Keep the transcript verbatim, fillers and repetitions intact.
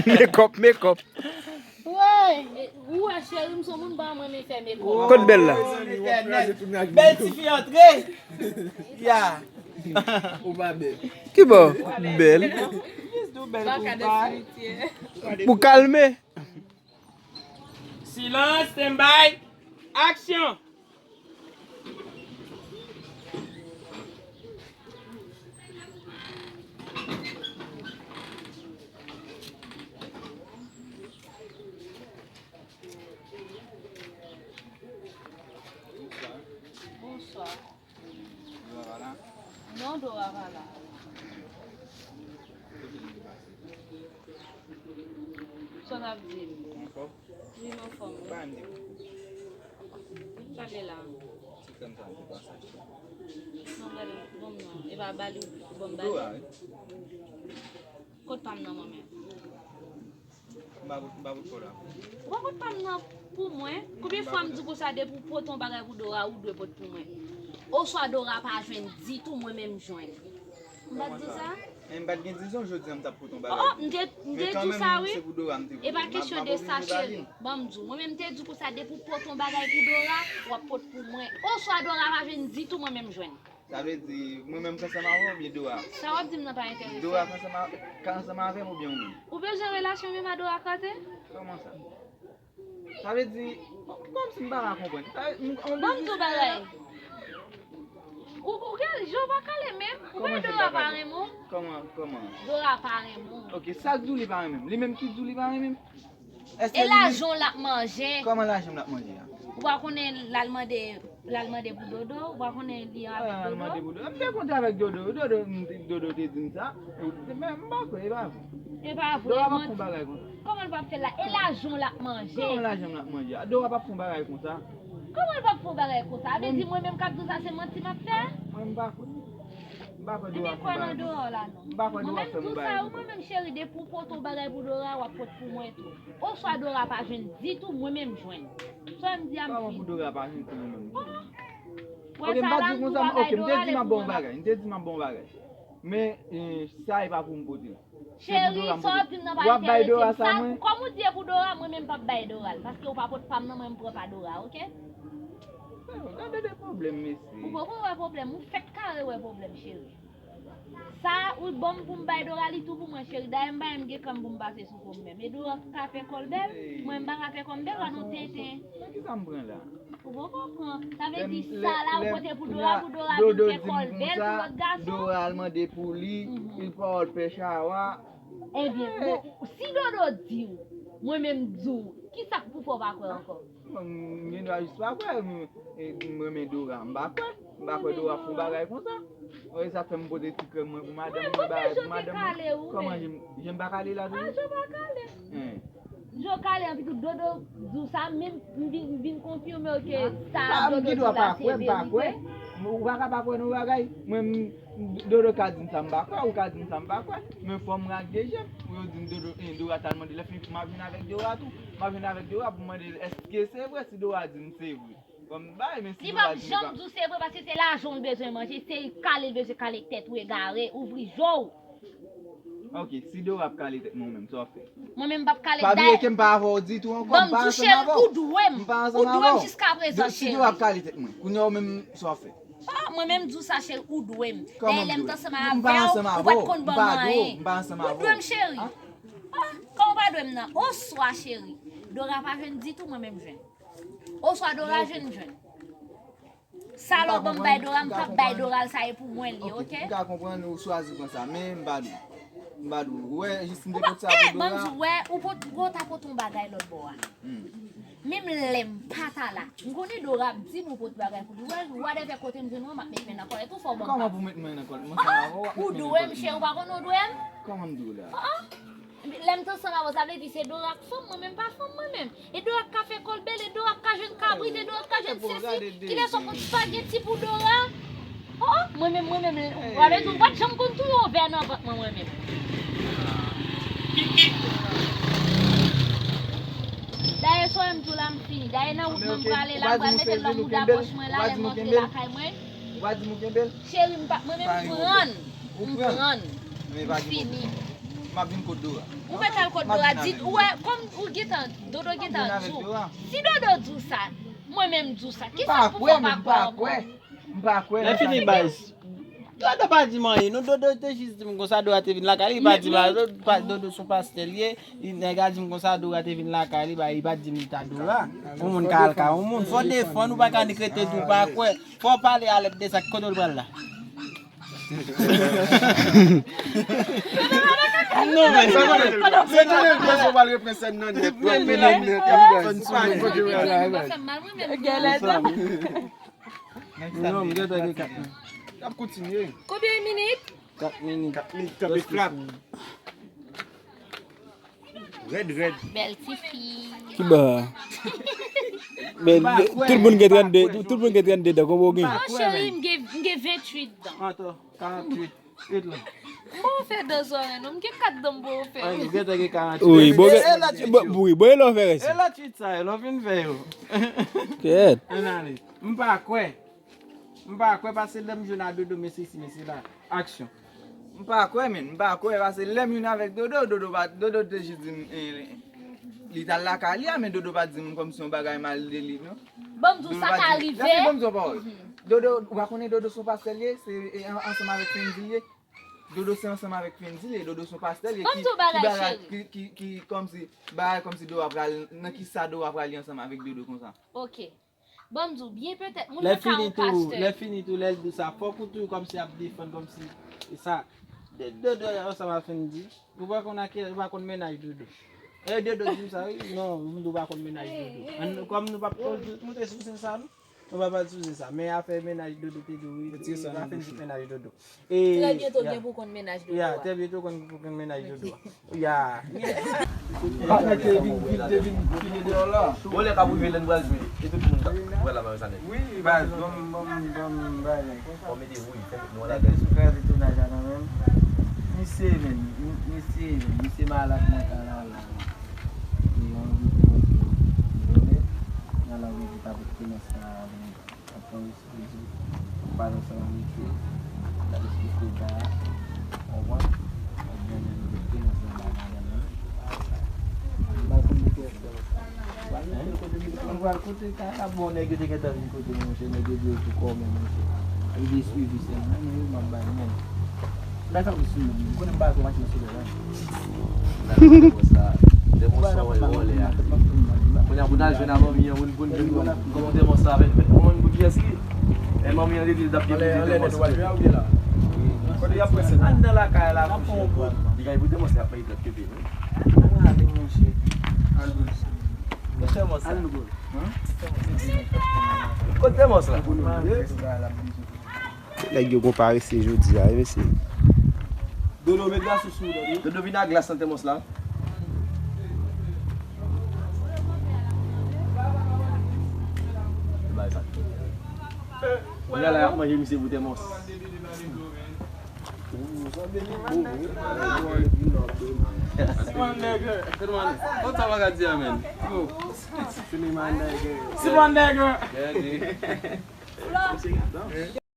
Mekòp, mekòp. Woy! Ou wè cheri m se yon moun pa mwen men fè mekòp. Kot Bèl la? Bèl tifi antre. Ya. Kibò Bèl? Pou kalme. Silans, stand by, action. Bonswa. Non, Dora pa la. Sa w ap di m? Wi, m anfòm, wi. Pale la. Non, gade, ban m non. E pa bali ou ban m bali. Kot pa m nan, manman? M pa pot, m pa pot kò la. Ou pa pot pa m nan pou mwen? Konbyen fwa m di w konsa depi w pote yon bagay pou Dora, ou dwe pot pou mwen? Oswa Dora pa jwenn ditou, mwen menm jwenn. M pa t di w sa? Men m pa t gen dizon jodi a m t ap pote yon bagay. Oh, m te, m te di w sa wi. E pa kesyon de sa, cheri. Ban m di w. Mwen menm m te di w konsa depi w pote yon bagay pou Dora, w ap pot pou mwen. Oswa Dora pa jwenn ditou, mwen menm jwenn. Sa vle di, mwen menm k ansanm avè w oubyen Dora? Sa w ap di m nan pa enterese m. Dora k ansanm a, k ansanm avè m oubyen ou menm? Ou bezwen relasyon menm a Dora Carter? Kòman sa? Sa vle di, kòmsi m pa ka konprann. Sa vle di, m, m Ban m di w bagay. Ou, ou gen, je w pa kale menm. Ou wè Dora pa renmen w. Kòman, kòman? Dora pa renmen w. Ok, sa k di w li pa renmen m? Li menm ki di w li pa renmen m? E lajan w l ap manje. Kòman lajan m l ap manje a? Ou pa konnen l al mande, l al mande pou Dodo? Ou pa konnen li avèk Dodo? L al mande pou Dodo. M te konte avèk Dodo. Dodo, m te, Dodo te di m sa. Men m pa kwè, e pa vre. E pa vre, Dora p ap fè yon bagay konsa. Kòman l p ap fè la? E lajan w l ap manje. Kòman lajan m l ap manje a? Dora p ap fè yon bagay konsa. Kòman l p ap fè yon bagay konsa? Sa vle di mwen menm k ap di w sa se manti m ap fè? Mwen m pa kwè. M pa kwè Dora ap fè yon bagay konsa. M pa kwè Dora ap fè yon bagay konsa. Mwen menm cheri, depi w pote yon bagay pou Dora, w ap pot pou mwen tou. Oswa Dora pa jwenn ditou, mwen menm jwenn. Sa w wè m di a m fin. Kòman pou Dora pa jwenn pou mwen menm jwenn? Ok, m pa di w konsa, ok, m te di m ap ba w yon bagay, m te di m ap ba w yon bagay. Men, eh, sa e pa pou m pote l. Cheri, sa w ap di m nan pa enterese m. Sa, kòm ou di e pou Dora, mwen menm p ap bay Dora l. Paske ou pa pot pa m nan, mwen m pran pa Dora, ok? Gade de pwoblèm, mesye. Ou poko wè pwoblèm, ou fèk kare wè pwoblèm, cheri. Sa ou ban m pou m bay Dora, li tou pou mwen, cheri. Dayè, m pa menm gen kann pou m pase sou po m menm. E Dora ka fè kò l bèl, mwen m pa ka fè kò m bèl, pa nan tenten. Nan ki sa m pran la? Ou poko pran. Sa vle di sa la ou pote pou Dora, pou Dora vin fè kò l bèl pou lòt gason? Dora al mande pou li, il pawòl pè chawa. Ebyen, bon, si Dodo di w, mwen menm m di w, ki sa k pou fè w pa kwè ankò? Bon, m gen dwa jis pa kwè, m, e, m renmen Dora, m pa kwè. M pa kwè Dora ap fè yon bagay konsa. E sa k fè m pote ti krèm mwen pou madanm mwen, bagay pou madanm mwen. Kòman je m, je m pa kale la toujou? Ah, je w pa kale. Hein. Je w kale, anpi tou Dodo di w sa, men m vin, m vin konfime w ke sa Dodo di w la se verite. Ou pa ka pa kwè nan bagay. Mwen, m, Dodo ka di m sa m pa kwè, ou ka di m sa m pa kwè. Men fò m rale je m pou yo di m Dodo, eh, Dora t al mande. Lè fini, m ap vin avèk Dora tou. M ap vin avèk Dora pou m mande l èske se vre, si Dora di m se vre. Bon, bay, men si Dora di m pa. Li p ap janm di w se vre paske se lajan w l bezwen manje, se kale l bezwen kale tèt ou egare, ouvri je w. Ok, si Dora ap kale tèt mwen, ou menm, sa w ap fè? Mwen menm m p ap kale. Pa bliye ke m pa avè w ditou ankò, m pa ansanm avè w. Ban m di w cheri, ou dwe m. M pa ansanm avè w. Ou dwe m jiskaprezan, cheri. Si Dora ap kale tèt mwen, kounye a ou menm, sa w ap fè? Ah, mwen menm m di w sa, cheri, ou dwe m. Dayè, lè m t ansanm avè w, ou pa t konn ban m anyen. Ou dwe m, cheri. Ah, kòman w pa dwe m nan? Oswa, cheri, Dora pa jwenn ditou, mwen menm jwenn. Oswa Dora jwenn, jwenn. Sa lè w ban m bay Dora, m p ap bay Dora l, sa e pou mwen l ye, ok? M ka konprann ou chwazi pran sa, men m pa dwe. M pa dwe. Ou wè, jis m te pot sa pou Dora. Ban m di w, wè, ou pot, ou ta pot yon bagay lòt bò a. Menm lè m pa ta la, m konnen Dora ap di m ou pot bagay pou li. Wè, whatever kote m jwenn ou an, m ap met men nan kòlèt ou, fò w ban m pa. Kòman pou met men nan kòlèt? Mwen se avè w, w ap met men nan kòlèt mwen. Ou dwe m, cheri, ou pa konnen ou dwe m? Kòman m dwe w la? Lè m t ansanm avè w, sa vle di se Dora k fanm, mwen menm pa fanm mwen menm. E Dora k ka fè kò l bèl, e Dora k ka jwenn kabrit, e Dora k ka jwenn sesi. Kilès w ap pran spageti pou Dora? Oh, mwen menm, mwen menm, w ap di w pa t janm konn touye yon vè nan vant mwen, mwen menm. Dayè, sa w wè m di w la, m fini. Dayè, nan wout mwen, m prale la, m pral mete l nan mouda pòch mwen la, lè m antre lakay mwen. Ou pa di m ou kenbe l? Cheri, m pa, mwen menm m pran l. M pran l. M fini. M ap vin kot Dora. Ou mèt al kot Dora, di, ou wè, kòm ou gentan, Dodo gentan di w. Si Dodo di w sa, mwen menm di w sa. Kisa pou fè w pa kwè an mwen? M pa kwè nan sa li di. Lè fini, baz. Dodo pa di m anyen, non, Dodo te jis di m konsa, Dora te vin lakay li, li pa di m, pa, Dodo se yon pastè li ye, li, nèg la di m konsa, Dora te vin lakay li, ba, li pa di m li ta Dora. Yon moun ka al ka yon moun, fò defann, ou pa ka nik rete di w pa kwè. Fò w pale a lèt de sa, ki kote w pral la? Non, men. Se tounen pwès ou pral repran sèn nan nèt, w ap peye nèt, wi, baz. Ou pa gen kote w al la, baz. Gen lè sa. Non, m gentan gen kat minit. N ap kontinye. Konbyen minit? Kat minit. Kat minit, kanpe frap. Rèd, rèd. Bèl tifi. Kiba? Men, tout moun gen trannde, tout moun gen trannde dan, konbyen w gen? Non, cheri, m gen, m gen venntuit dan. Atò, karanntuit. Ret la. M pa fè dan zòrèy, non, m gen kat dan m pa fè. Ay, nou gentan gen karanntuit. Wi, bon, e, e lòt bon, wi, bon, e lè w fè rès yo? E lòt uit sa yo, lè w fin fè yo. Kèt. Ann ale. M pa kwè. M pa kwè, paske lè m jwenn a Dodo, mesye isi, mesye la. Aksyon. M pa kwè, menn. M pa kwè, paske lè m jwenn avèk Dodo, Dodo pa, Dodo te jis di m, eh, li t al lakay li a, men Dodo pa t di m kòmsi yon bagay mal de li, non. Ban m di w, sa ka rive. Lè fini, ban m di w yon pawòl. Dodo, ou pa konnen Dodo se yon pastè li ye, se, e, an-, ansanm avèk Fendy li ye. Dodo se ansanm avèk Fendy li ye, Dodo se yon pastè li ye. Ban m di w bagay, cheri. Ki, ki, ki, kòmsi, bagay kòmsi Dora pral, nan kisa Dora pral ye ansanm avèk Dodo konsa? Ok. Ban m di w byen, petèt, moun nan ka yon pastè. Lè fini tou, lè l di w sa, fòk ou tou kòmsi ap defann, kòmsi, e sa, de, de, de, ansanm ak Fendy. Ou pa konn ak, ou pa konn mennaj Dodo. E Dodo di m sa, wi. Non, m di w pa konn mennaj Dodo. Ann, kòm nou p ap montre sou sèn sa, non. Nou pa pral sou sèn sa. Men afè mennaj Dodo te di w, wi. Retire sa nan bouch ou. Mennaj Dodo. E, trè byento gen pou konn mennaj Dodo a. Ya, trè byento konn pou konn mennaj Dodo a. Ya. Patnè te vin, vin, te vin fini deyò la. Bon, lè k ap rive, lè n pral jwe, e tout moun k ap pral la, Marie Jeannette. Wi, baz, bon, bon, bon, bagay. Fò mete wouy, fò mete nou lakay. Sou kraze tounaj la nan men m. Misye, men, mi-, misye, misye malad mental la, la. Li anvi pou vole, nan lang li ta pou komanse a. Ap pran responsablite, ap pale ansanm avèk yo, ap esplike w bagay, w konprann? Ap gen moun ki te nan bagay la, men. Mwen pral kote kay la, bon, nèg yo te gentan vin kote mwen, monchè, nèg yo di yo tou kòman, monchè. Yo di swivi sèlman, men yo m ap bay, men. Bagay sa pou sou moun. Ou konnen m pa konn mache nan solèy la. Kounye a pou n al jwenn a manmi an, pou n, pou n jwenn kòman Tèmòs la, avèk, avèk kòman, pou kiyès li. E manmi an rete, l ap depoze Tèmòs. Kote y ap pran sèn nan? Anndan lakay la, monchè. Li kay pou Tèmòs la, ap mete lòt kote, wi. Ann ale, monchè. Ann ale. Kote Tèmòs la? Kote Tèmòs la? Nèg yo gon parese jodi a, wi, mesye. Dodo, met glas ou sou ou, tande. Dodo, vin ak glas nan tèmòs la. Bay sa. Kounye a la, y ap manje misye pou tèmòs. Siman nègè. Kòman sa w ka di a, menn? Siman nègè. Siman nègè.